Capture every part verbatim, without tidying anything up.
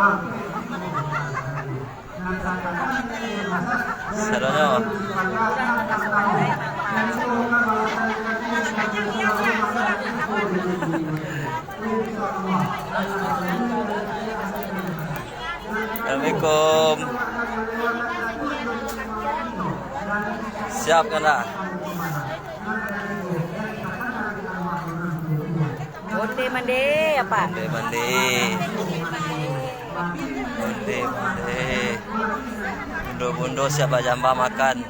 Sadonyo. Assalamualaikum. Siap kan dah? Onde mande, apa? Onde mande. Onde mande. Bundo-bundo siap bajamba makan.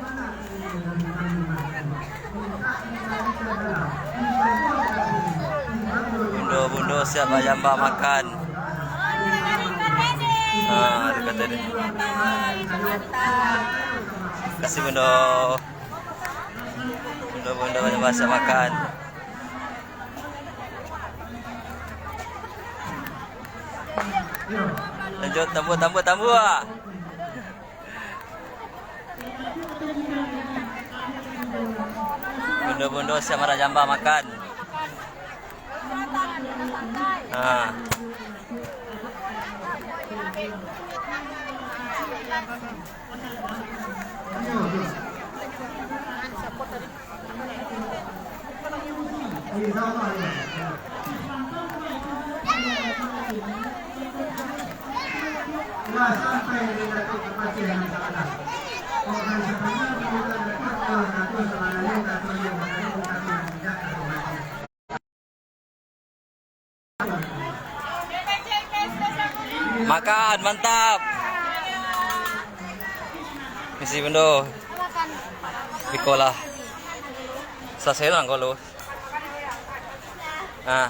Bundo-bundo siap bajamba makan. Ah, dekat tadi. Kasih, Bundo. Bundo-bundo bajamba siap makan. Lanjut, tambua, tambua, tambua. Bundo-bundo siap marajamba makan. Ha. Makan, mantap. Misi bendo. Biko lah. Salasai lah ko lu. Ah.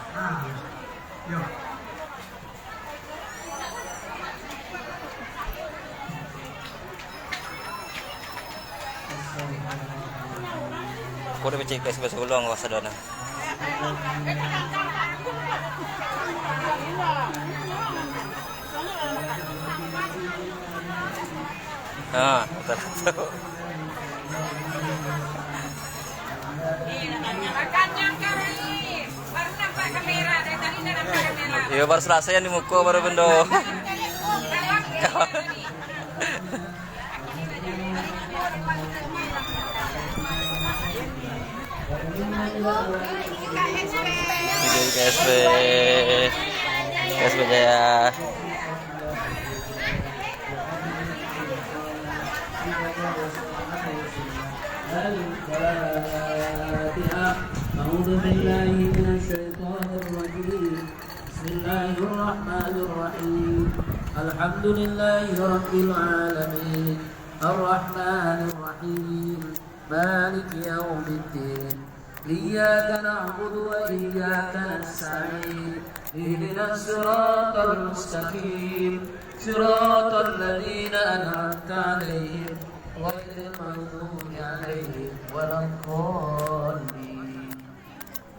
Ko udah becek guys, bahasa ulang, bahasa dona. Ha, betul. Iyo, baru salasai nan di muko, baru bendo. Video K S B, K S B Jaya. الفاتحة. أعوذ بالله من الشيطان الرجيم. بسم الله الرحمن الرحيم. الحمد لله رب العالمين. الرحمن الرحيم. مالك يوم الدين. إياك نعبد وإياك نستعين. اهدنا الصراط المستقيم. صراط الذين أنعمت عليهم. غير المغضوب عليهم ولا الضالين.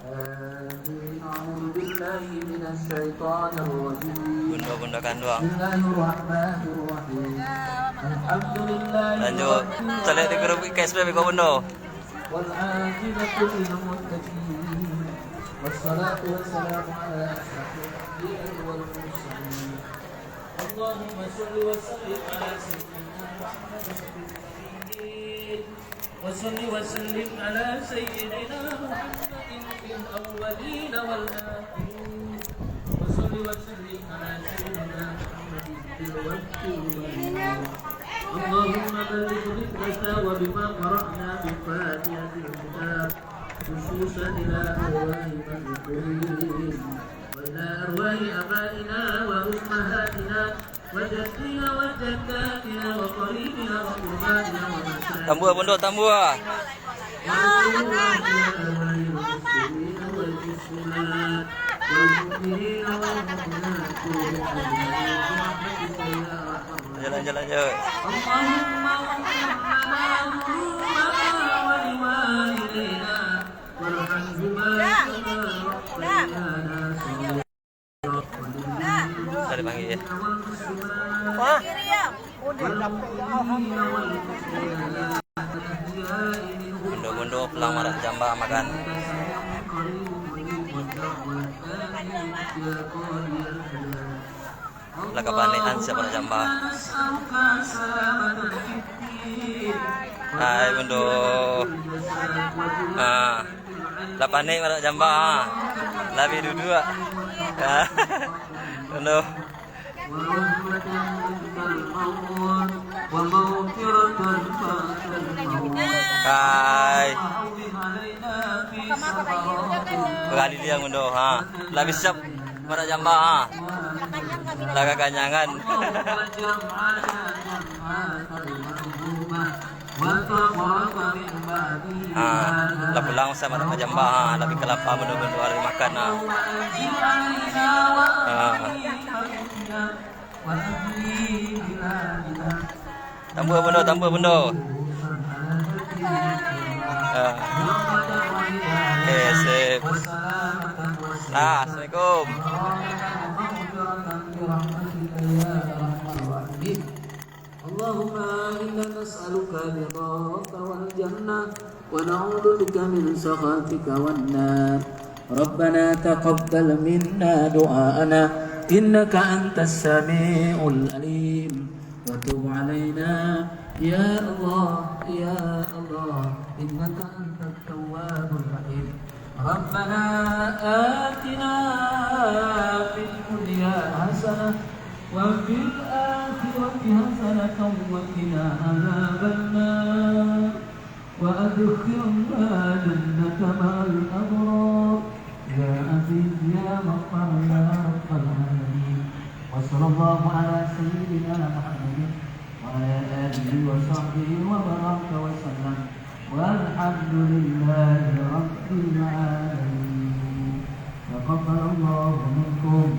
آمين. أعوذ بالله من الشيطان الرجيم. Bunda-bunda kanduang. بسم الله الرحمن الرحيم. الحمد لله. Lanjut. رب العالمين. Caliak di grup K S B beko bunda. والعاقبة للمتقين. والصلاة والسلام على أشرف الأنبياء والمرسلين. اللهم صل وسلم على سيدنا محمد في الأولين. وصل وسلم على سيدنا محمد في الأولين والآخرين. وصل وسلم على سيدنا محمد في الوقت والآخرين. اللهم بلغ ذكرك وبما قرأنا من فاتحة الكتاب، خصوصا إلى أرواح المذكورين، وإلى أرواح آبائنا وأمهاتنا وجدنا وجداتنا وقريبنا وقرباتنا ومشايخنا. Tambua, bunda, tambua. وأرواح المسلمين والمسلمات والمؤمنين والمؤمنات برحمتك يا أرحم الراحمين. Lanjut, lanjut, lanjut. اللهم اغفر لنا ذنوبنا ولوالدينا وارحمهما كما ربيانا صغيرا. Tadi panggil ya. Wah. Bundo-bundo pulang marajamba makan. Lah ka panek an siap nak jamba. Hai, Bundo. Ah, lah panek nak jamba. Lah bi duduak. Ah, Bundo. Hai. Bagaliliang, Bundo. Ha. Lah bi siap marak jamba, ha. Lah kakanyangan. Ha, lah pulang usah marak jamba, ha. Lah bi kalapa, Bundo, Bundo, hari makan, ha. Ha. Tambah, Bundo, tambah, Bundo. Ah. Oke, sip. Nah, assalamualaikum. اللهم إنا نسألك رضاك والجنة ونعوذ بك من سخطك والنار. ربنا تقبل منا دعاءنا إنك أنت السميع العليم وتب علينا يا الله يا الله إنك أنت التواب الرحيم. ربنا آتنا في الدنيا حسنة وفي الآخرة حسنة وقنا عذاب النار. وأدخلنا الجنة مع الأبرار. يا عزيز يا غفار يا رب العالمين. وصلى الله على سيدنا محمد وعلى آله وصحبه وبارك وسلم. والحمد لله رب العالمين. تقبل الله منكم.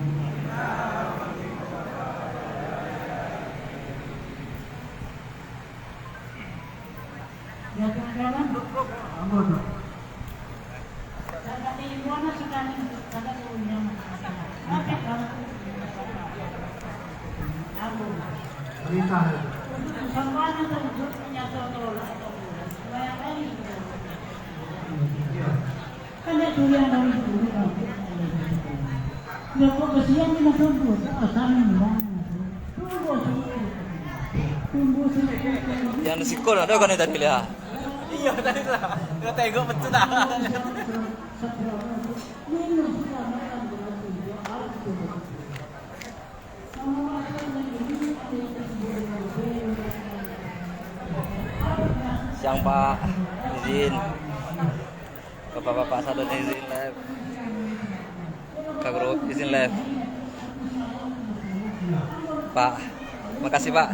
Yang di sikon ada kan tadi lihat? Iya, tadi lah. Kau tengok betul tak? Siang, Pak. Izin. Bapak-bapak sadonyo izin live. Kak Bro, izin live. Pak, makasih, Pak.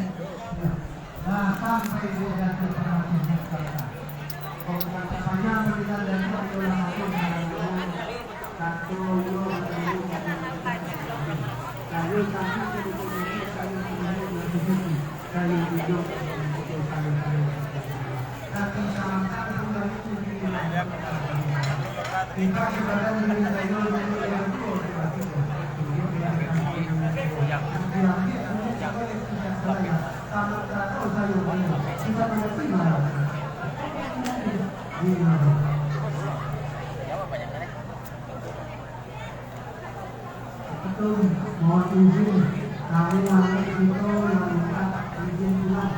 Betul, mohon izin, kami ambil itu yang minta izin pulang.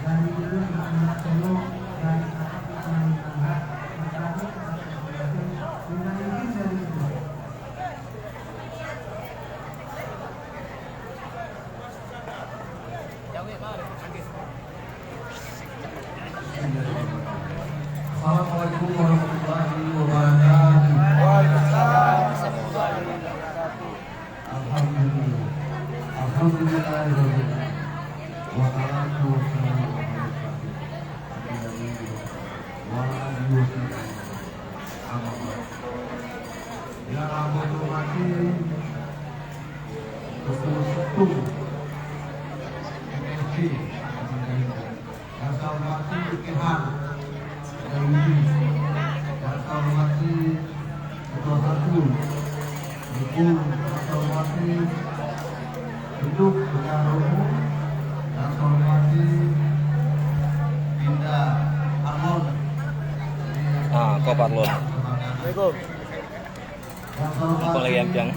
Dan itu nak minta tolong dari kakak kita yang tangga, minta izin dari itu. Assalamualaikum warahmatullahi wabarakatuh. Alhamdulillah. Alhamdulillahirabbil alamin. Wassalatu wassalamu ala asyrafil anbiya'i wa ala alihi wa sahbihi. Amma ba'du. Yang ambo hormati Ketua Satu M F C, yang saya hormati Tuhan, yang saya hormati Ketua Satu, Ibu, yang saya hormati Induk, Bendahara Umum, yang saya hormati Dinda Arlon. Ah, kau Pak Arlon. Assalamualaikum. Numpang lagi ampiang.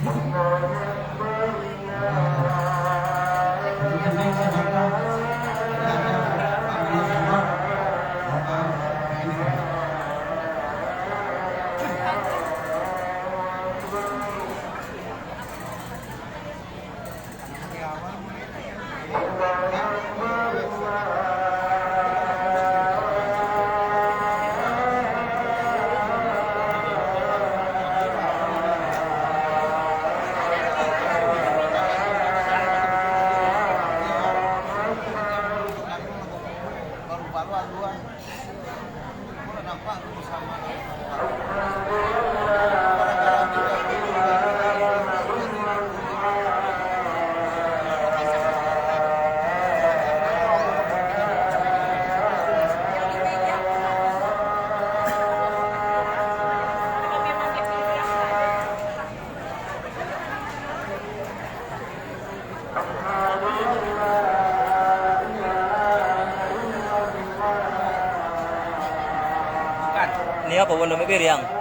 Apo, Pondok Meberiang?